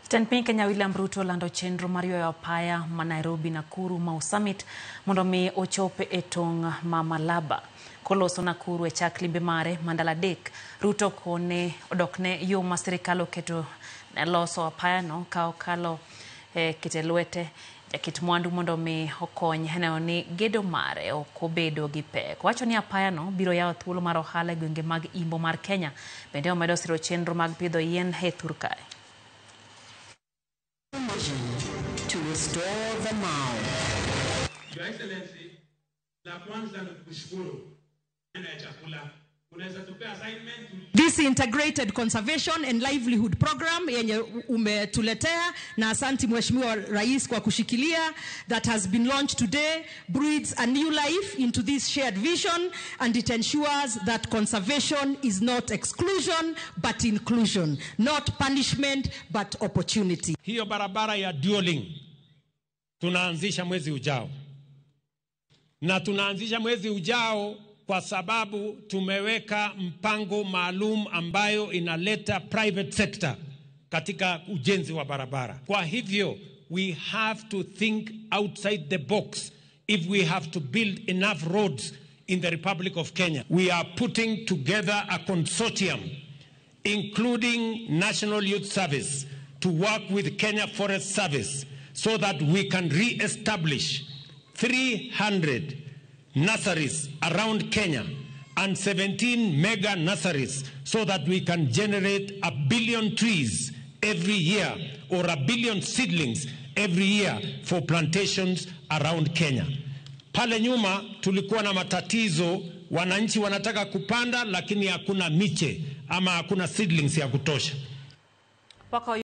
Jatend piny Kenya William Ruto olando chenro mar ywayo apaya ma Nairobi Nakuru Mau Summit mondo mi ochop e tong' ma Malaba. Koloso Nakuru e chak limbe mare ma ndalo adek, Ruto kone odokne yo ma sirikal oketo ne loso apayano ka okalo e kete lwete jaket mwandu mondo mi okony neno ni gedo mare ok obedo gi pek. Owacho ni apayano biro yawo thuolo mar ohala e gwenge mag imbo mar Kenya. Bende omedo siro chenro mag pidho yien e thur kae. To restore the Mau. Your Excellency, la kwanza ni kushukuru aina ya chakula. Unaweza tupea assignment. This integrated conservation and livelihood program yenye umetuletea, na asanti Mheshimiwa Rais kwa kushikilia, that has been launched today breathes a new life into this shared vision, and it ensures that conservation is not exclusion but inclusion, not punishment but opportunity. Hiyo barabara ya dualing tunaanzisha mwezi ujao, na tunaanzisha mwezi ujao kwa sababu tumeweka mpango maalum ambayo inaleta private sector katika ujenzi wa barabara. Kwa hivyo we have to think outside the box if we have to build enough roads in the Republic of Kenya. We are putting together a consortium including National Youth Service to work with Kenya Forest Service so that we can re-establish 300 nurseries around Kenya and 17 mega nurseries so that we can generate 1 billion trees every year or 1 billion seedlings every year for plantations around Kenya. Pale nyuma tulikuwa na matatizo, wananchi wanataka kupanda lakini hakuna miche ama hakuna seedlings ya kutosha. Waka